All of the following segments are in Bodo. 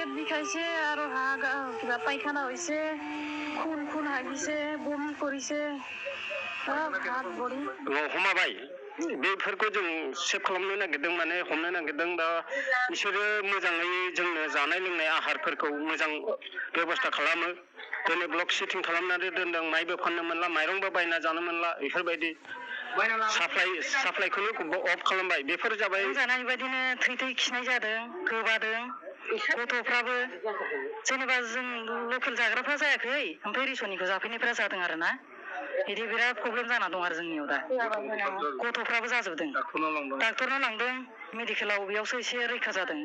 পেট বিষাইছে আৰু কিবা পায়খানা হৈছে খুন হাগিছে বমি কৰিছে হাত ভৰি हमाबाय बेफोरखौ जों सेभ खालामनो नागिरदों माने हमनो नागिरदों दा बिसोरो मोजाङै जोंनो जानाय लोंनाय आहारफोरखौ मोजां बेबस्था खालामो दिनै ब्लक सिटिं खालामनानै दोनदों माइबो फाननो मोनला माइरंबो बायना जानो मोनला बेफोरबायदि साप्लाइखौनो अफ खालामबाय बेफोर जाबाय जानाय बायदिनो थै खिनाय जादों गोबादों गथ'फ्राबो जेनेबा जों लकेल जाग्राफ्रा जायाखै ओमफ्राय रेशननिखौ जाफैनायफ्रा जादों आरो ना बिदि बिराद प्रब्लेम जाना दं आरो जोंनियाव दा गथ'फ्राबो जाजोबदों डाक्टरनाव लांदों मेडिकेलाव बेयावसो एसे रैखा जादों।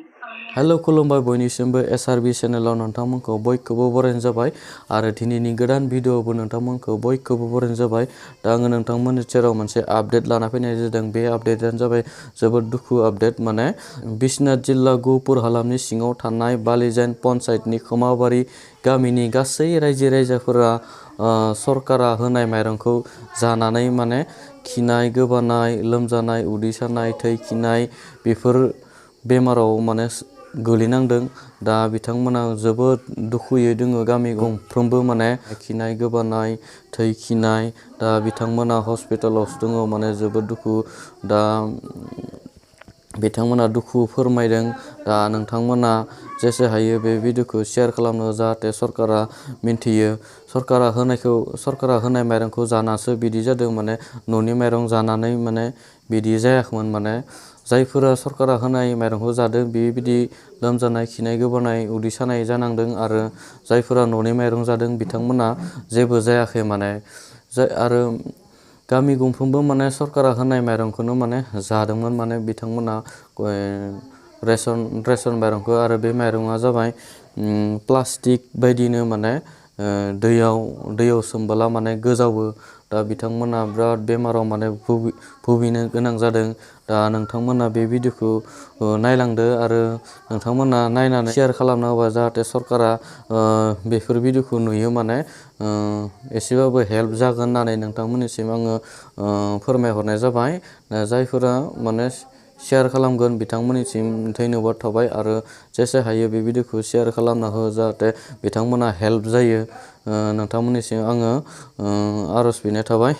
हेल' खुलुमबाय बयनिसिमबो SRB चेनेलाव नोंथांमोनखौ बयखौबो बरायनाय जाबाय आरो दिनैनि गोदान भिडिअ'आवबो नोंथांमोनखौ बयखौबो बरायनाय जाबाय। दा आङो नोंथांमोननि सेराव मोनसे आपडेट लाना फैनाय जादों। बे आपडेटआनो जाबाय जोबोद दुखु आपडेट माने बिश्वनाथ जिल्ला गहपुर हालामनि सिङाव थानाय बालिजान पन्चायतनि खोमाबारि गामिनि गासै रायजो राजाफोरा सरकारा होनाय माइरंखौ जानानै माने खिनाय गोबानाय लोमजानाय उदै सानाय थै खिनाय बेफोर बेमाराव माने गोलैनांदों। दा बिथांमोना जोबोद दुखुयै दोङो गामि गंफ्रोमबो माने खिनाय गोबानाय थै खिनाय दा बिथांमोना हस्पिटालावसो दङ माने जोबोद दुखु दा बिथांमोना दुखु फोरमायदों। दा नोंथांमोना जेसे हायो बे भिडिअखौ शेयार खालामनो जाहाथे सरकारा मिन्थियो। सरकारा होनाय माइरंखौ जानासो बिदि जादों माने न'नि माइरं जानानै माने बिदि जायाखैमोन माने जायफोरा सरकारा होनाय माइरंखौ जादों बेबायदि लोमजानाय खिनाय गोबानाय उदै सानाय जानांदों आरो जायफोरा न'नि माइरं जादों बिथांमोना जेबो जायाखै माने आरो गामि गंफ्रोमबो माने सरकारा होनाय माइरंखौनो माने जादोंमोन माने बिथांमोना रेसन माइरंखौ आरो बे माइरङा जाबाय प्लास्टिक बायदिनो माने दैयाव सोमबोला माने गोजावो। दा बिथांमोना बिराद बेमाराव माने भुगिनो गोनां जादों। दा नोंथांमोना बे भिडिअखौ नायलांदो आरो नोंथांमोना नायनानै शेयार खालामना होबा जाहाथे सरकारा बेफोर भिडिअखौ नुयो माने एसेबाबो हेल्प जागोन होननानै नोंथांमोननिसिम आङो फोरमायहरनाय जाबाय। जायफोरा माने शेयार खालामगोन बिथांमोननिसिम धन्यबाद थाबाय आरो जेसे हायो बे भिडिअखौ शेयार खालामना हो जाहाथे बिथांमोना हेल्प जायो। नोंथांमोननिसिम आङो आर'ज बिनाय थाबाय।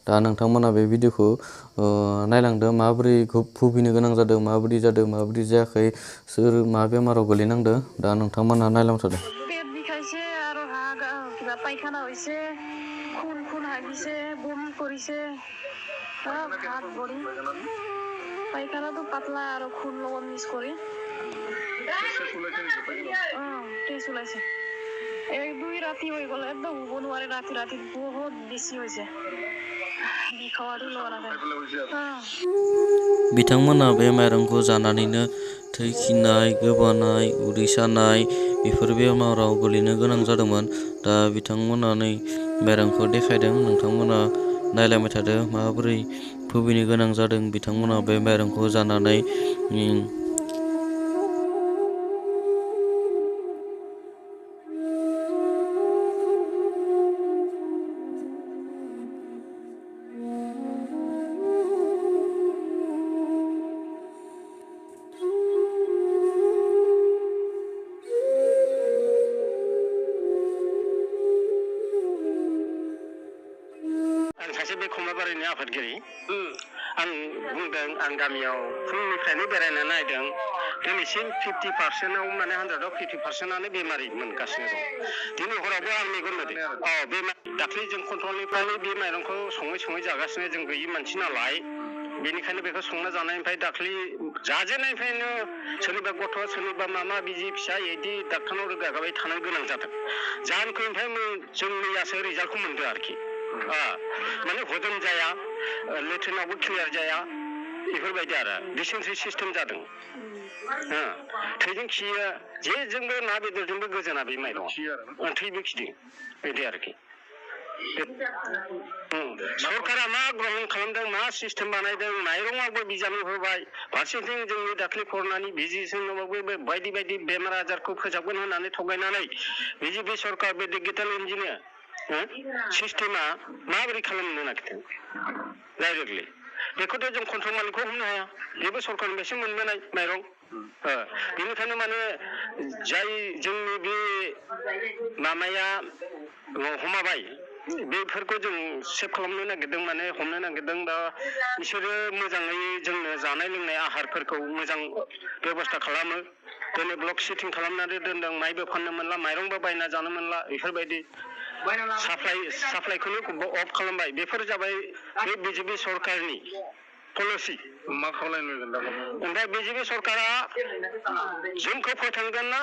दा नोंथांमोना बे भिडिअखौ नायलांदो माबोरै भुगिनो गोनां जादों माबोरै जादों माबोरै जायाखै सोर मा बेमाराव गोलैनांदों दा नोंथांमोना नायलांबाय थादों। पेट বিষাইছে আৰু কিবা পায়খানা হৈছে খুন হাগিছে বমি কৰিছে হাত ভৰি পায়খানাটো পাতলা আৰু খুন লগত মিক্স কৰি তেজ ওলাইছে। 1-2 ৰাতি হৈ গ'ল একদম শুব নোৱাৰে ৰাতি বহুত বেছি হৈছে বিখাৱাটো লোৱা बिथांमोना बे माइरंखौ जानानैनो थै खिनाय गोबानाय उदै सानाय बेफोर बेमाराव गोलैनो गोनां जादोंमोन। दा बिथांमोना नै माइरंखौ देखायदों नोंथांमोना नायलांबाय थादो माबोरै भुगिनो गोनां जादों बिथांमोना बे माइरंखौ जानानै। सासे बे खोमाबारिनि आफादगिरि आं बुंदों आं गामियाव फुंनिफ्रायनो बेरायना नायदों दिनैसिम 50%आव माने 100आव 50%आनो बेमारि मोनगासिनो दं। दिनै हरावबो आं मेगन नुदों बे दाख्लै जों कन्ट्रलनिफ्रायनो बे माइरंखौ सङै जागासिनो जों गैयि मानसि नालाय बेनिखायनो बेखौ संना जानायनिफ्राय दाख्लै जाजेननायनिफ्रायनो सोरनिबा गथ' सोरनिबा मामा बिजि फिसा इदि डाक्टारनाव रोगाबाय थानो गोनां जादों। जाहोनखौ ओमफ्राय जों मैयासो रिजाल्टखौ मोनदों आरोखि माने हजम जाया लेट्रिनावबो क्लियार जाया बेफोरबायदि आरो डिसेन्ट्रि सिस्टेम जादों। थैजों खियो जेजोंबो ना बेदरजोंबो गोजोना बे माइरंआ थैबो खिदों बिदि आरोखि। सरकारा मा ग्रहण खालामदों मा सिस्टेम बानायदों माइरंआवबो बिजानु होबाय फारसेथिं जोंनि दाख्लै कर'नानि बिजिजोंबो बायदि बेमार आजारखौ फोसाबगोन होननानै थगायनानै बिजेपि सरकार बे डिजिटेल इन्जिनियार सिस्टेमा माबोरै खालामनो नागिरदों डाइरेक्टलि बेखौथ' जों कन्ट्रल मालिकखौ हमनो हाया बेबो सरकारनिफ्रायसो मोनबोनाय माइरं बेनिखायनो माने जाय जोंनि बे मामाया हमाबाय बेफोरखौ जों सेभ खालामनो नागिरदों माने हमनो नागिरदों दा बिसोरो मोजाङै जोंनो जानाय लोंनाय आहारफोरखौ मोजां बेबस्था खालामो दिनै ब्लक सिटिं खालामनानै दोनदों माइबो फाननो मोनला माइरंबो बायना जानो मोनला बेफोरबायदि साप्लाइखौनो अफ खालामबाय बेफोर जाबाय बे बिजेपि सरकारनि पलिसि मा खालामनो ओमफ्राय बिजेपि सरकारा जोंखौ फोथांगोन ना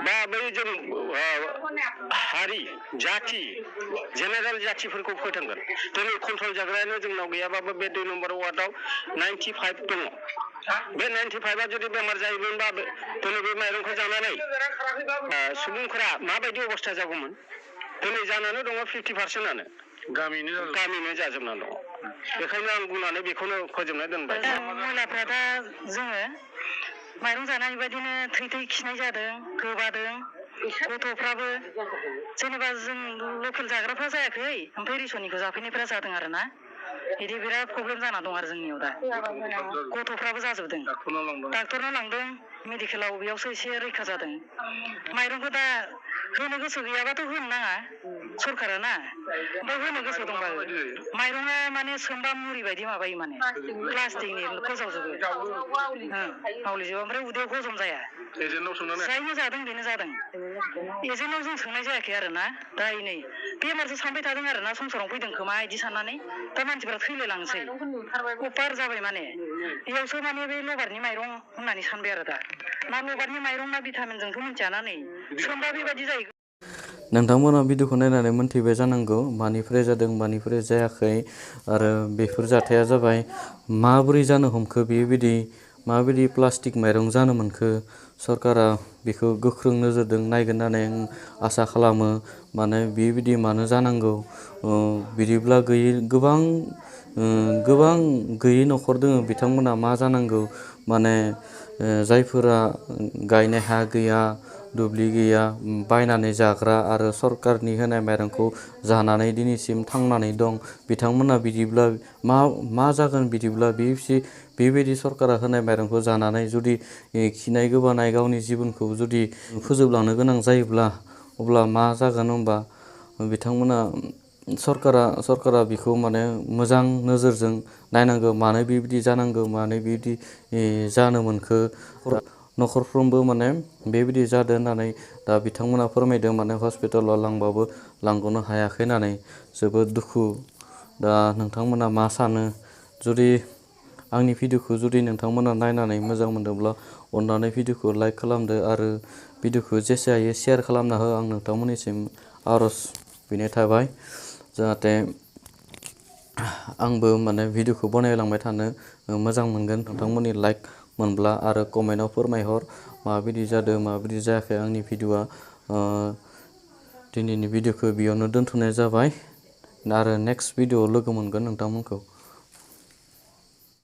बा बै जों हारि जाथि जेनेरेल जाथिफोरखौ फोथांगोन दिनै कन्ट्रल जाग्रायानो जोंनाव गैयाबाबो बे 2 नम्बर वार्डआव 95 दङ बे 95आ जुदि बेमार जायोमोनबा दिनै बे माइरंखौ जानानै सुबुंफोरा माबायदि अबस्था जागौमोन दिनै जानानै दङ 50%आनो गामिनो जाजोबनानै दङ बेखायनो आं बुंनानै बेखौनो फोजोबना दोनबाय महिलाफ्रा दा जोङो माइरं जानाय बायदिनो थै खिनाय जादों गोबादों गथ'फ्राबो जेनेबा जों लकेल जाग्राफ्रा जायाखै ओमफ्राय रेशननिखौ जाफैनायफ्रा जादों आरो ना बिदि बिराद प्रब्लेम जाना दं आरो जोंनियाव दा गथ'फ्राबो जाजोबदों डाक्टरनाव लांदों मेडिकेलाव बेयावसो एसे रैखा जादों माइरंखौ दा होनो गोसो गैयाबाथ' होनो नाङा सरकारा ना ओमफ्राय होनो गोसो दंबाबो माइरङा माने सोमबा मुरि बायदि माबायो माने प्लास्टिकनि फोजावजोबो मावलिजोबो ओमफ्राय उदैयाव हजम जाया जायनो जादों बेनो जादों एजेन्टनाव जों सोंनाय जायाखै आरो ना दा नै बेमारसो सानबाय थादों आरो ना संसाराव फैदों खोमा बिदि साननानै दा मानसिफ्रा थैलाय लांसै अपार जाबाय माने बेयावसो माने बे लबारनि माइरं होननानै सानबाय आरो दा ना लबारनि माइरं ना भिटामिनजोंथ' मिथियाना नै सोमबा बेबायदि जायो नोंथांमोना भिडिअखौ नायनानै मोनथिबाय जानांगौ मानिफ्राय जादों मानिफ्राय जायाखै आरो बेफोर जाथाया जाबाय माबोरै जानो हमखो बेबायदि माबायदि प्लास्टिक माइरं जानो मोनखो सरकारा बेखौ गोख्रों नोजोरजों नायगोन होननानै आं आसा खालामो माने बेबायदि मानो जानांगौ बिदिब्ला गोबां गैयै न'खर दङ बिथांमोना मा जानांगौ माने जायफोरा गायनाय हा गैया दुब्लि गैया बायनानै जाग्रा आरो सरकारनि होनाय माइरंखौ जानानै दिनैसिम थांनानै दं बिथांमोना बिदिब्ला मा जागोन बिदिब्ला बेबायदि सरकारा होनाय माइरंखौ जानानै जुदि खिनाय गोबानाय गावनि जिबनखौ जुदि फोजोबलांनो गोनां जायोब्ला अब्ला मा जागोन होनबा बिथांमोना सरकारा बेखौ माने मोजां नोजोरजों नायनांगौ मानो बेबायदि जानांगौ मानो बेबायदि जानो मोनखो न'खरफ्रोमबो माने बेबायदि जादों होननानै दा बिथांमोना फोरमायदों माने हस्पिटालाव लांबाबो लांग'नो हायाखै होननानै जोबोद दुखु दा नोंथांमोना मा सानो जुदि आंनि भिडिअखौ जुदि नोंथांमोना नायनानै मोजां मोनदोंब्ला अननानै भिडिअखौ लाइक खालामदो आरो भिडिअखौ जेसे हायो शेयार खालामना हो आं नोंथांमोननिसिम आर'ज बिनाय थाबाय जाहाथे आंबो माने भिडिअखौ बनायलांबाय थानो मोजां मोनगोन नोंथांमोननि लाइक मोनब्ला आरो कमेन्टआव फोरमायहर माबायदि जादों माबायदि जायाखै आंनि भिडिअआ दिनैनि भिडिअखौ बेयावनो दोनथ'नाय जाबाय आरो नेक्स्ट भिडिअआव लोगो मोनगोन नोंथांमोनखौ